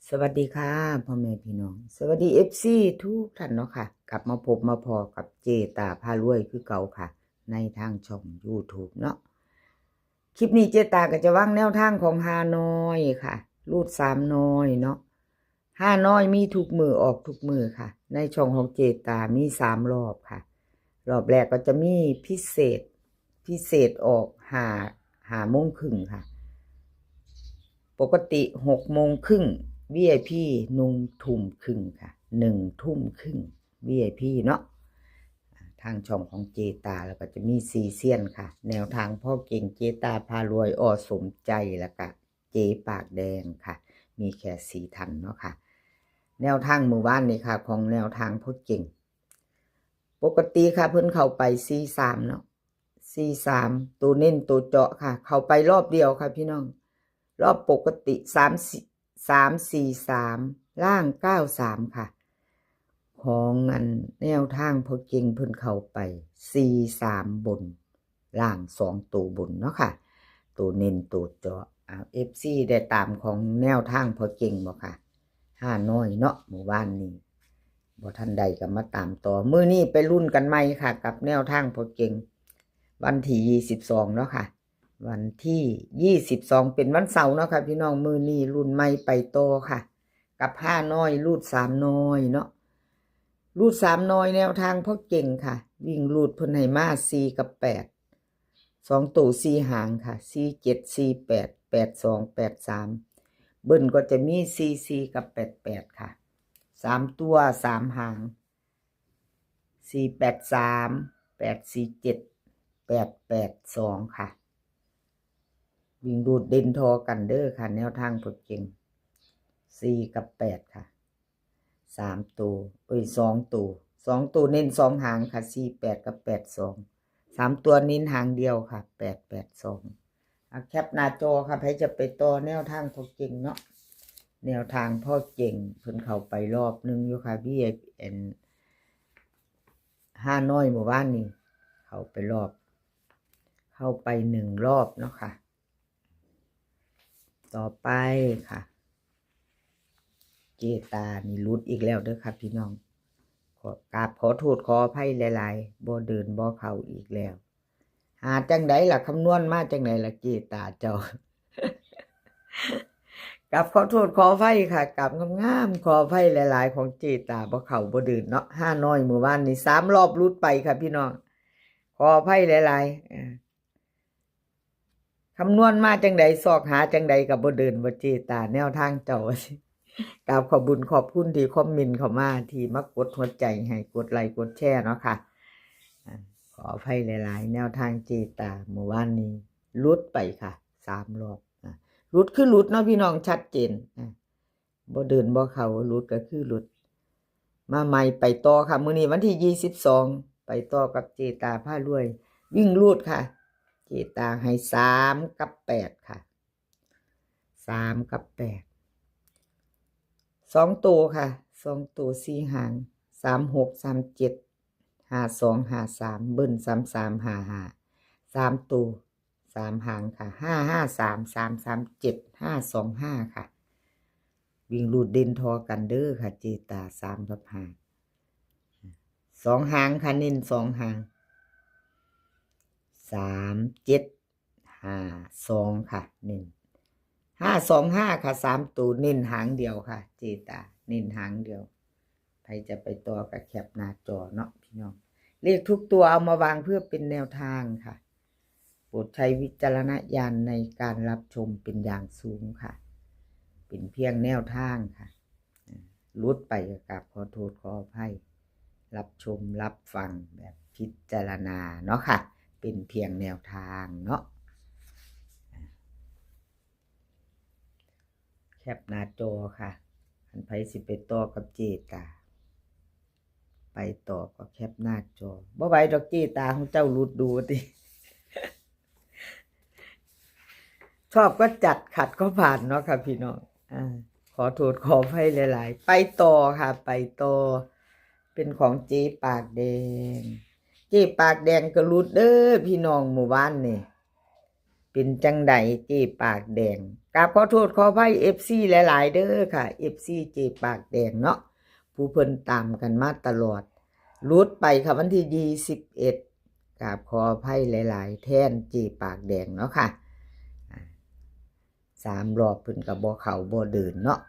ສະຫວັດດີຄ່ະພໍ່ແມ່ພີ່ນ້ອງ ສະຫວັດດີເອັຟຊີທຸກທ່ານເນາະຄ່ະ ກັບມາພົບມາພໍ້ກັບເຈຕາພາລວຍຄືເກົ່າຄ່ະ ໃນທາງຊ່ອງຢູທູບເນາະ. ຄລິບນີ້ເຈຕາກໍຈະວາງແນວທາງຂອງຮ່ານ້ອຍຄ່ະ ຮູດສາມນ້ອຍເນາະ. ຮ່ານ້ອຍມີທຸກມື້ ອອກທຸກມື້ຄ່ະ. ໃນຊ່ອງຂອງເຈຕາມີສາມລອບຄ່ະ. ລອບແລກກໍຈະມີພິເສດ, ພິເສດອອກຫ້າ, ຫ້າໂມງຄຶ່ງຄ່ະ. ປົກກະຕິຫົກໂມງຄຶ່ງ, ວີໄອພີໜຶ່ງທຸ່ມຄຶ່ງຄ່ະ, ໜຶ່ງທຸ່ມຄຶ່ງ ວີໄອພີເນາະ. ທາງຊ່ອງຂອງເຈຕາ ແລ້ວກໍຈະມີສີ່ຊຽນຄ່ະ. ແນວທາງພໍເກັ່ງ ເຈຕາພາລວຍ, ອໍ ສົມໃຈ ແລ້ວກະ ເຈປາກແດງຄ່ະ ມີແຄ່ສີ່ທ່ານເນາະຄ່ະ. ແນວທາງມື້ວານນີ້ຄ່ະ ຂອງແນວທາງພໍ່ເກັ່ງ ປົກກະຕິຄ່ະ ເພິ່ນເຂົ້າໄປສີ່ສາມເນາະ, ສີ່ສາມ ໂຕເນັ້ນໂຕເຈາະຄ່ະ ເຂົ້າໄປລອບດຽວຄ່ະພີ່ນ້ອງ. ລອບປົກກະຕິ ສາມ ສາມສີ່ສາມ ລ່າງເກົ້າສາມຄ່ະ. ຂອງອັນແນວທາງພໍ່ເກັ່ງ ເພິ່ນເຂົ້າໄປສີ່ສາມບົນ ລ່າງສອງໂຕບົນເນາະຄ່ະ ໂຕເນັ້ນໂຕເຈາະ. ເອັຟຊີໄດ້ຕາມຂອງແນວທາງພໍ່ເກັ່ງບໍ່ຄ່ະ? ຮ່ານ້ອຍເນາະ ມື້ວານນີ້ບໍ່ທັນໄດ້ກໍມາຕາມຕໍ່. ມື້ນີ້ໄປລຸ້ນກັນໃໝ່ຄ່ະ ກັບແນວທາງພໍ່ເກັ່ງ ວັນທີຊາວສອງເນາະຄ່ະ. ວັນທີຊາວສອງເປັນວັນເສົາເນາະຄ່ະພີ່ນ້ອງ. ມື້ນີ້ລຸ້ນໃໝ່ໄປຕໍ່ຄ່ະ ກັບຮ່ານ້ອຍ ຮູດສາມນ້ອຍເນາະ. ຮູດສາມນ້ອຍ ແນວທາງພໍ່ເກັ່ງຄ່ະ ວິ່ງຮູດເພິ່ນໃຫ້ມາສີ່ກັບແປດ ສອງໂຕສີ່ຫາງຄ່ະ ສີ່ເຈັດ ສີ່ແປດ ແປດສອງ ແປດສາມ. ເບິ້ນກໍຈະມີສີ່ສີ່ກັບແປດແປດຄ່ະ. ສາມຕົວສາມຫາງ ສີ່ແປດສາມ ແປດສີ່ເຈັດ ແປດແປດສອງຄ່ະ. ວິ່ງຮູດເດັ່ນທໍ່ກັນເດີຄ່ະ ແນວທາງໂຕເກັ່ງ ສີ່ກັບແປດຄ່ະ. ສາມໂຕ ເອີຍ ສອງໂຕ ສອງໂຕເນັ້ນສອງຫາງຄ່ະ ສີ່ແປດກັບແປດສອງ. ສາມຕົວເນັ້ນຫາງດຽວຄ່ະ ແປດແປດສອງ. ອາ ແຄປໜ້າຈໍຄ່ະ ໃຜຈະໄປຕໍ່ແນວທາງພໍ່ເກັ່ງເນາະ. ແນວທາງພໍ່ເກັ່ງເພິ່ນເຂົ້າໄປລອບໜຶ່ງຢູ່ຄ່ະ ວີໄອພີ ອັນ ຮ່ານ້ອຍມື້ວານນີ້ ເຂົ້າໄປລອບ ເຂົ້າໄປໜຶ່ງລອບເນາະຄ່ະ. ຕໍ່ໄປຄ່ະ ເຈຕານີ້ຫຼຸດອີກແລ້ວເດີຄ່ະພີ່ນ້ອງ. ຂໍ ກາບຂໍໂທດຂໍອະໄພຫຼາຍໆ ບໍ່ເດີນບໍ່ເຂົ້າອີກແລ້ວ. ຫາຈັ່ງໃດລະ ຄຳນວນມາຈັ່ງໃດລະ ເຈຕາເຈົ້າ? ກາບຂໍໂທດຂໍອະໄພຄ່ະ ກາບງາມໆ ຂໍອະໄພຫຼາຍໆ ຂອງເຈຕາ ບໍ່ເຂົ້າບໍ່ເດີນເນາະ. ຮ່ານ້ອຍມື້ວານນີ້ສາມລອບຫຼຸດໄປຄ່ະພີ່ນ້ອງ ຂໍອະໄພຫຼາຍໆ. ເອີ ຄຳນວນມາຈັ່ງໃດ ຊອກຫາຈັ່ງໃດກໍບໍ່ເດີນບໍ່ເຈຕາ ແນວທາງເຈົ້າ. ກາບຂອບບຸນຂອບຄຸນທີ່ຄອມເມັນເຂົ້າມາ ທີ່ມາກົດຫົວໃຈໃຫ້ ກົດໄລກົດແຊເນາະຄ່ະ. ອາ ຂໍອະໄພຫຼາຍໆ ແນວທາງເຈຕາມື້ວານນີ້ຫຼຸດໄປຄ່ະ ສາມລອບ. ອາ ຫຼຸດຄືຫຼຸດເນາະພີ່ນ້ອງ ຊັດເຈນ. ອາ ບໍ່ເດີນບໍ່ເຂົ້າ ຫຼຸດກໍຄືຫຼຸດ. ມາໃໝ່ໄປຕໍ່ຄ່ະ ມື້ນີ້ວັນທີຊາວສອງ ໄປຕໍ່ກັບເຈຕາພາລວຍ ວິ່ງຮູດຄ່ະ. ເຈຕາໃຫ້ສາມກັບແປດຄ່ະ ສາມກັບແປດ. ສອງໂຕຄ່ະ ສອງໂຕສີ່ຫາງ ສາມຫົກ ສາມເຈັດ ຫ້າສອງ ຫ້າສາມ ເບິ້ນ ສາມສາມ ຫ້າຫ້າ. ສາມໂຕ ສາມຫາງຄ່ະ ຫ້າຫ້າສາມ ສາມສາມເຈັດ ຫ້າສອງຫ້າຄ່ະ. ວິ່ງຮູດເດັ່ນທໍ່ກັນເດີຄ່ະ ເຈຕາ ສາມກັບຫ້າ. ສອງຫາງຄ່ະ ເນັ້ນສອງຫາງ ສາມເຈັດ ຫ້າສອງຄ່ະ ເນັ້ນ ຫ້າສອງຫ້າຄ່ະ. ສາມໂຕເນັ້ນຫາງດຽວຄ່ະ ເຈຕາເນັ້ນຫາງດຽວ. ໃຜຈະໄປຕໍ່ກໍແຄປໜ້າຈໍເນາະພີ່ນ້ອງ. ເລກທຸກຕົວເອົາມາວາງເພື່ອເປັນແນວທາງຄ່ະ. ໂປດໃຊ້ວິຈາລະນະຍານໃນການຮັບຊົມເປັນຢ່າງສູງຄ່ະ. ເປັນພຽງແນວທາງຄ່ະ. ຫຼຸດໄປກໍກາບຂໍໂທດຂໍອະໄພ. ຮັບຊົມຮັບຟັງແບບພິຈາລະນາເນາະຄ່ະ. ເປັນພຽງແນວທາງເນາະ. ແຄປໜ້າຈໍຄ່ະ. ຄັນໃຜຊິໄປຕໍ່ກັບເຈຕາ ໄປຕໍ່ກໍແຄປໜ້າຈໍ. ບໍ່ໄຫວດອກເຈຕາ ຂອງເຈົ້າຫຼຸດດູຕິ. ຊອບກໍຈັດ ຂັດກໍຜ່ານເນາະຄ່ະພີ່ນ້ອງ. ອາ ຂໍໂທດຂໍອະໄພຫຼາຍໆ. ໄປຕໍ່ຄ່ະ ໄປຕໍ່. ເປັນຂອງເຈປາກແດງ. ເຈປາກແດງກໍຫຼຸດເດີພີ່ນ້ອງ ມື້ວານນີ້. ເປັນຈັ່ງໃດເຈ້ປາກແດງ? ກາບຂໍໂທດຂໍອະໄພເອັຟຊີຫຼາຍໆເດີຄ່ະ ເອັຟຊີເຈ້ປາກແດງເນາະ ຜູ້ເພິ່ນຕາມກັນມາຕະຫຼອດ ຫຼຸດໄປຄ່ະ ວັນທີຊາວເອັດ ກາບຂໍອະໄພຫຼາຍໆ ແທນເຈ້ປາກແດງເນາະຄ່ະ ສາມລອບເພິ່ນກໍບໍ່ເຂົ້າບໍ່ເດີນເນາະ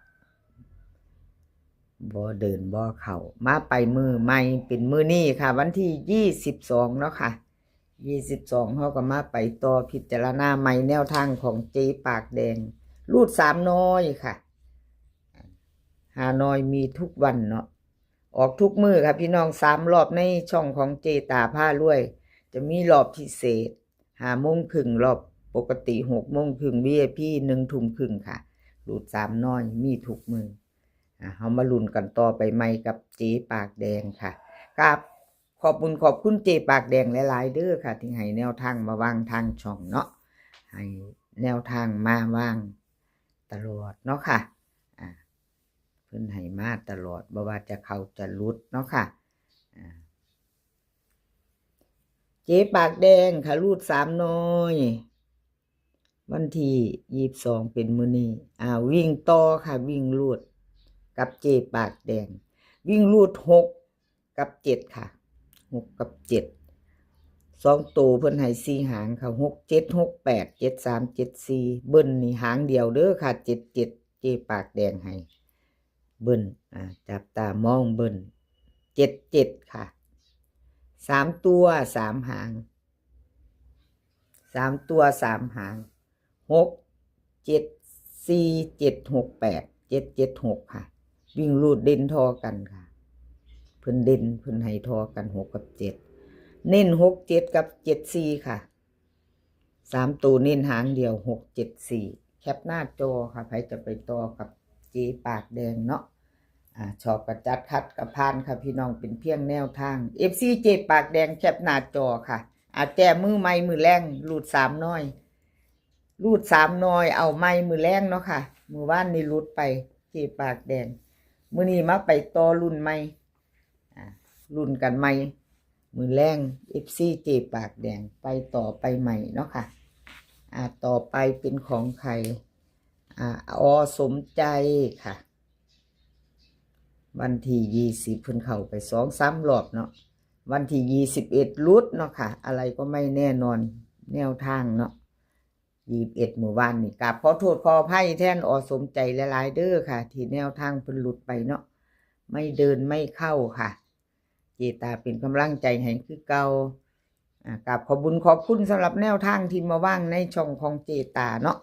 ບໍ່ເດີນບໍ່ເຂົ້າ ມາໄປມື້ໃໝ່ ເປັນມື້ນີ້ຄ່ະ ວັນທີຊາວສອງເນາະຄ່ະ ຊາວສອງ ເຮົາກໍມາໄປຕໍ່ ພິຈາລະນາໃໝ່ແນວທາງຂອງເຈ້ປາກແດງ ຮູດສາມນ້ອຍຄ່ະ ຫ້ານ້ອຍມີທຸກວັນເນາະ ອອກທຸກມື້ຄ່ະພີ່ນ້ອງ ສາມລອບໃນຊ່ອງຂອງເຈ້ຕາພາລວຍ ຈະມີລອບພິເສດ ຫ້າໂມງເຄິ່ງ ລອບປົກກະຕິ ຫົກໂມງເຄິ່ງ ວີໄອພີ ໜຶ່ງທຸ່ມເຄິ່ງຄ່ະ ຮູດສາມນ້ອຍມີທຸກມື້ ອາ ເຮົາມາລຸ້ນກັນຕໍ່ໄປໃໝ່ກັບເຈ້ປາກແດງຄ່ະ ກາບຂອບບຸນຂອບຄຸນເຈ້ປາກແດງຫຼາຍໆເດີຄ່ະ ທີ່ໃຫ້ແນວທາງມາວາງທາງຊ່ອງເນາະ ໃຫ້ແນວທາງມາວາງຕະຫຼອດເນາະຄ່ະ ອາ ເພິ່ນໃຫ້ມາຕະຫຼອດ ບໍ່ວ່າຈະເຂົ້າຈະຫຼຸດເນາະຄ່ະ ອາ ເຈ້ປາກແດງຄ່ະ ຮູດສາມນ້ອຍ ວັນທີຊາວສອງເປັນມື້ນີ້ ອາ ວິ່ງຕໍ່ຄ່ະ ວິ່ງຮູດກັບເຈ້ປາກແດງ ວິ່ງຮູດຫົກກັບເຈັດຄ່ະ ຫົກກັບເຈັດ ສອງໂຕເພິ່ນໃຫ້ສີ່ຫາງຄ່ະ ຫົກເຈັດຫົກແປດ ເຈັດສາມເຈັດສີ່ ເບິ້ນນີ້ຫາງດຽວເດີຄ່ະ ເຈັດເຈັດ ເຈ້ປາກແດງໃຫ້ເບິ້ນ ອາ ຈັບຕາມອງເບິ້ນ ເຈັດເຈັດຄ່ະ ສາມຕົວສາມຫາງ ສາມຕົວສາມຫາງ ຫົກເຈັດສີ່ ເຈັດຫົກແປດ ເຈັດເຈັດຫົກຄ່ະ ວິ່ງຮູດເດັ່ນທໍ່ກັນຄ່ະ ເພິ່ນເດັ່ນ ເພິ່ນໃຫ້ທໍ່ກັນ ຫົກກັບເຈັດ ເນັ້ນຫົກເຈັດກັບເຈັດສີ່ຄ່ະ ສາມໂຕເນັ້ນຫາງດຽວ ຫົກເຈັດສີ່ ແຄປໜ້າຈໍຄ່ະ ໃຜຈະໄປຕໍ່ກັບເຈ້ປາກແດງເນາະ ອາ ຊອບກະຈັດ ຂັດກະຜ່ານຄ່ະພີ່ນ້ອງ ເປັນພຽງແນວທາງ ເອັຟຊີເຈ້ປາກແດງ ແຄປໜ້າຈໍຄ່ະ ອາ ແຕ້ມມື້ໃໝ່ມື້ແລງ ຮູດສາມນ້ອຍ ຮູດສາມນ້ອຍ ເອົາໃໝ່ມື້ແລງເນາະຄ່ະ ມື້ວານນີ້ຫຼຸດໄປ ເຈ້ປາກແດງ ມື້ນີ້ມາໄປຕໍ່ລຸ້ນໃໝ່ ອາ ລຸ້ນກັນໃໝ່ ມື້ແລງ ເອັຟຊີເຈ້ປາກແດງ ໄປຕໍ່ໄປໃໝ່ເນາະຄ່ະ ອາ ຕໍ່ໄປເປັນຂອງໃຜ ອາ ອໍ ສົມໃຈຄ່ະ ວັນທີຊາວເອັດ ເພິ່ນເຂົ້າໄປສອງສາມລອບເນາະ ວັນທີຊາວເອັດຫຼຸດເນາະຄ່ະ ອະໄລກໍໄມ່ແນ່ນອນ ແນວທາງເນາະ ຊາວເອັດມື້ວານນີ້ ກາບຂໍໂທດຂໍອະໄພແທນ ອໍ ສົມໃຈຫຼາຍໆເດີຄ່ະ ທີ່ແນວທາງເພິ່ນຫຼຸດໄປເນາະ ໄມ່ເດີນໄມ່ເຂົ້າຄ່ະ ເຈ້ຕາເປັນກຳລັງໃຈໃຫ້ຄືເກົ່າ ອາ ກາບຂອບບຸນຂອບຄຸນສຳລັບແນວທາງທີ່ມາວາງໃນຊ່ອງຂອງເຈ້ຕາເນາະ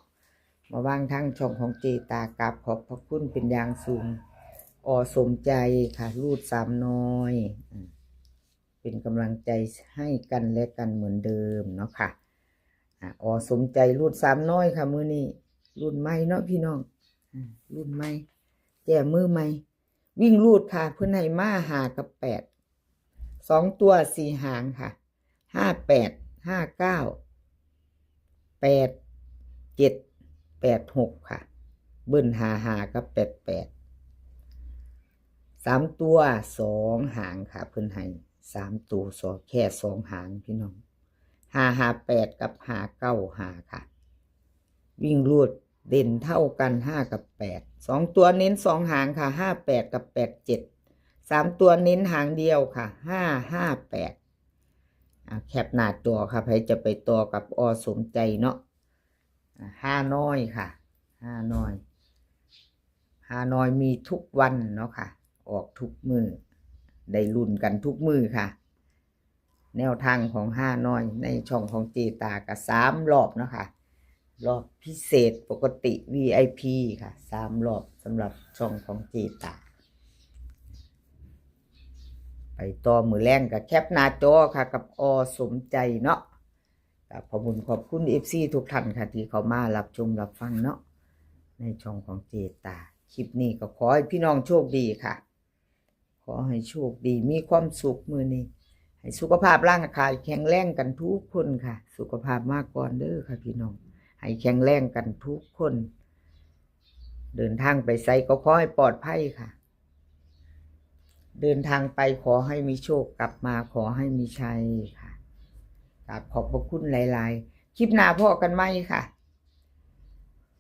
ມາວາງທາງຊ່ອງຂອງເຈ້ຕາ ກາບຂອບພະຄຸນເປັນຢ່າງສູງ ອໍ ສົມໃຈຄ່ະ ຮູດສາມນ້ອຍ ອາ ເປັນກຳລັງໃຈໃຫ້ກັນແລະກັນເໝືອນເດີມເນາະຄ່ະ ອາ ອໍ ສົມໃຈ ຮູດສາມນ້ອຍຄ່ະ ມື້ນີ້ລຸ້ນໃໝ່ເນາະພີ່ນ້ອງ ອາ ລຸ້ນໃໝ່ ແຕ້ມມື້ໃໝ່ ວິ່ງຮູດຄ່ະ ເພິ່ນໃຫ້ມາຫ້າກັບແປດ ສອງຕົວສີ່ຫາງຄ່ະ ຫ້າແປດ ຫ້າເກົ້າ ແປດເຈັດ ແປດຫົກຄ່ະ ເບິ້ນຫ້າຫ້າກັບແປດແປດ ສາມຕົວສອງຫາງຄ່ະ ເພິ່ນໃຫ້ສາມໂຕ ສອງ ແຄ່ສອງຫາງພີ່ນ້ອງ ຫ້າຫ້າແປດກັບຫ້າເກົ້າຫ້າຄ່ະ ວິ່ງຮູດເດັ່ນເທົ່າກັນ ຫ້າກັບແປດ ສອງຕົວເນັ້ນສອງຫາງຄ່ະ ຫ້າແປດກັບແປດເຈັດ ສາມຕົວເນັ້ນຫາງດຽວຄ່ະ ຫ້າຫ້າແປດ ອາ ແຄປໜ້າຈໍຄ່ະ ໃຜຈະໄປຕໍ່ກັບ ອໍ ສົມໃຈເນາະ ອາ ຫ້ານ້ອຍຄ່ະ ຫ້ານ້ອຍ ຫ້ານ້ອຍມີທຸກວັນເນາະຄ່ະ ອອກທຸກມື້ ໄດ້ລຸ້ນກັນທຸກມື້ຄ່ະ ແນວທາງຂອງຫ້ານ້ອຍໃນຊ່ອງຂອງເຈຕາກະສາມລອບເນາະຄ່ະ ລອບພິເສດ ປົກກະຕິ ວີໄອພີ ຄ່ະ ສາມລອບສຳລັບຊ່ອງຂອງເຈຕາ ໄປຕໍ່ມື້ແລງກະແຄປໜ້າຈໍຄ່ະ ກັບ ອ ສົມໃຈເນາະ ກະຂອບຄຸນຂອບຄຸນເອັຟຊີທຸກທ່ານຄ່ະ ທີ່ເຂົ້າມາຮັບຊົມຮັບຟັງເນາະ ໃນຊ່ອງຂອງເຈຕາ ຄລິບນີ້ກໍຂໍໃຫ້ພີ່ນ້ອງໂຊກດີຄ່ະ ຂໍໃຫ້ໂຊກດີ ມີຄວາມສຸກມື້ນີ້ ໃຫ້ສຸຂະພາບຮ່າງກາຍແຂງແຮງກັນທຸກຄົນຄ່ະ ສຸຂະພາບມາກ່ອນເດີຄ່ະພີ່ນ້ອງ ໃຫ້ແຂງແຮງກັນທຸກຄົນ ເດີນທາງໄປໃສກໍຂໍໃຫ້ປອດໄພຄ່ະ ເດີນທາງໄປຂໍໃຫ້ມີໂຊກ ກັບມາຂໍໃຫ້ມີໄຊຄ່ະ ກາບຂອບພະຄຸນຫຼາຍໆ ຄລິບໜ້າພໍ້ກັນໃໝ່ຄ່ະ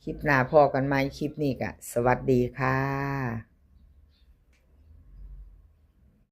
ຄລິບໜ້າພໍ້ກັນໃໝ່ ຄລິບນີ້ກະສະຫວັດດີຄ່ະ.